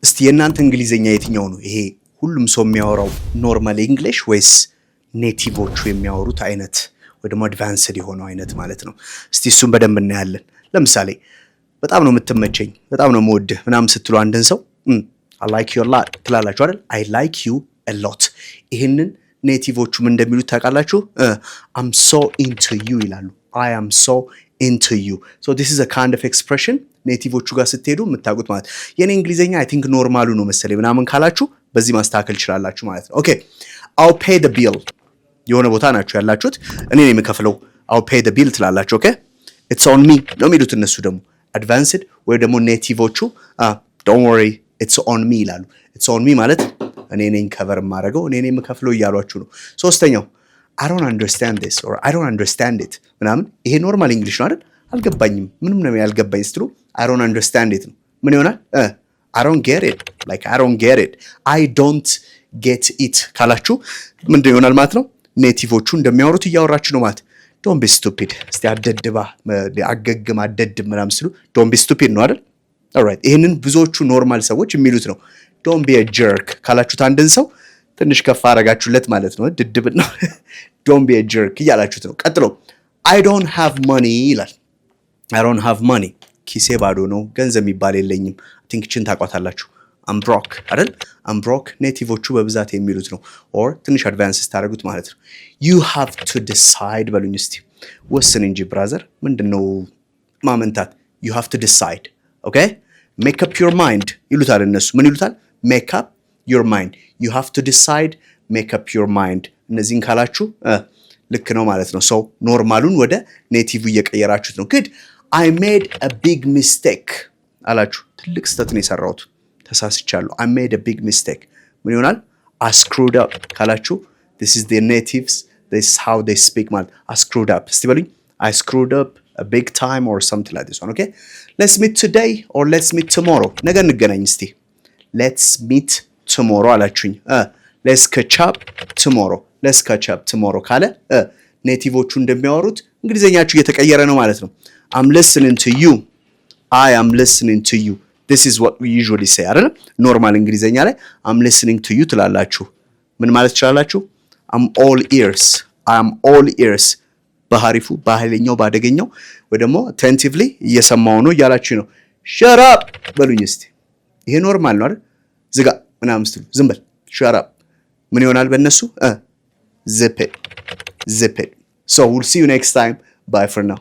እስቲ የእናንተ እንግሊዝኛ የትኛው ነው? ይሄ ሁሉም ሰው የሚያወራው normal English ወይስ native ኦቹ የሚያወሩት አይነት ወይ ደግሞ advanced የሆነው አይነት ማለት ነው? እስቲ እሱን በደንብ እናያለን። ለምሳሌ በጣም ነው የምትመቸኝ፣ በጣም ነው የምወድህ ምናምን ስትሉ አንድን ሰው "I like you a lot" ትላላችሁ አይደል? "I like you a lot።" ይህንን native ኦቹ ምን እንደሚሉት ታውቃላችሁ? "I'm so into you" ይላሉ። "I am so into you." So this is a kind of expression native ኦቹ ጋር ስትሄዱ የምታውቁት ማለት። የኔ እንግሊዝኛ I think normal ኡ ነው መሰለኝ ምናምን ካላችሁ በዚህ ማስተካከል ትችላላችሁ ማለት ነው። Okay, "I'll pay the bill።" የሆነ ቦታ ናችሁ ያላችሁት፣ እኔ ነኝ የምከፍለው፣ "I'll pay the bill" ትላላችሁ። Okay, "It's on me" ነው የሚሉት እነሱ ደግሞ advanced ወይ ደግሞ native ኦቹ። "Don't worry, it's on me" ይላሉ። "It's on me" ማለት እኔ ነኝ cover የማደርገው፣ እኔ ነኝ የምከፍለው እያሏችሁ ነው። ሶስተኛው "I don't understand this" or "I don't understand it" ምናምን። ይሄ normal English ነው አይደል? አልገባኝም፣ ምንም ነው ያልገባኝ ስትሉ "I don't understand it" ነው። ምን ይሆናል? "I don't get it." Like "I don't get it." "I don't get it" ካላችሁ ምንድን ይሆናል ማለት ነው? Native ኦቹ እንደሚያወሩት እያወራችሁ ነው ማለት። "Don't be stupid።" እስቲ አደድባ አገግም አደድብ ምናምን ስትሉ "Don't be stupid" ነው አይደል? Alright፣ ይህንን ብዙዎቹ normal ሰዎች የሚሉት ነው። "Don't be a jerk" ካላችሁት አንድን ሰው ትንሽ ከፍ አረጋችሁለት ማለት ነው። ድድብ ነው። "Don't be a jerk" እያላችሁት ነው። ቀጥሎ "I don't have money" ይላል። "I don't have money"፣ ኪሴ ባዶ ነው፣ ገንዘብ የሚባል የለኝም። Think ችን ታውቋታላችሁ። "I'm broke" አይደል? "I'm broke" native ኦቹ በብዛት የሚሉት ነው። Or ትንሽ advance ስታደርጉት ማለት ነው። "You have to decide" በሉኝ እስቲ። ወስን እንጂ brother፣ ምንድን ነው ማመንታት? "You have to decide." Okay, "Make up your mind" ይሉታል እነሱ። ምን ይሉታል? "Make up your mind." "You have to decide," "Make up your mind።" እነዚህን ካላችሁ ልክ ነው ማለት ነው። So normal ኡን ወደ native እየቀየራችሁት ነው። Good. "I made a big mistake" አላችሁ። ትልቅ ስህተት ነው የሰራሁት፣ ተሳስቻለሁ። "I made a big mistake" ምን ይሆናል? "I screwed up" ካላችሁ this is the natives, this is how they speak ማለት። "I screwed up" እስቲ በሉኝ። "I screwed up a big time" or something like this one. Okay, "Let's meet today" or "Let's meet tomorrow።" ነገ እንገናኝ እስቲ። "Let's meet tomorrow" አላችሁኝ። "Let's catch up tomorrow." "Let's catch up tomorrow" ካለ native ኦቹ እንደሚያወሩት እንግሊዝኛችሁ እየተቀየረ ነው ማለት ነው። "I'm listening to you." "I am listening to you." This is what we usually say አይደለም? Normal እንግሊዝኛ ላይ "I'm listening to you" ትላላችሁ። ምን ማለት ትችላላችሁ? "I'm all ears." "I'm all ears" በሀሪፉ፣ በኃይለኛው፣ ባደገኛው ወይ ደግሞ attentively እየሰማው ነው እያላችሁ ነው። "Shut up" በሉኝ እስቲ። ይሄ normal ነው አይደል? ዝጋ ምናምን ስትሉ፣ ዝም በል፣ "shut up" ምን ይሆናል በእነሱ? "Zip it." Zip it. So we'll see you next time. Bye for now.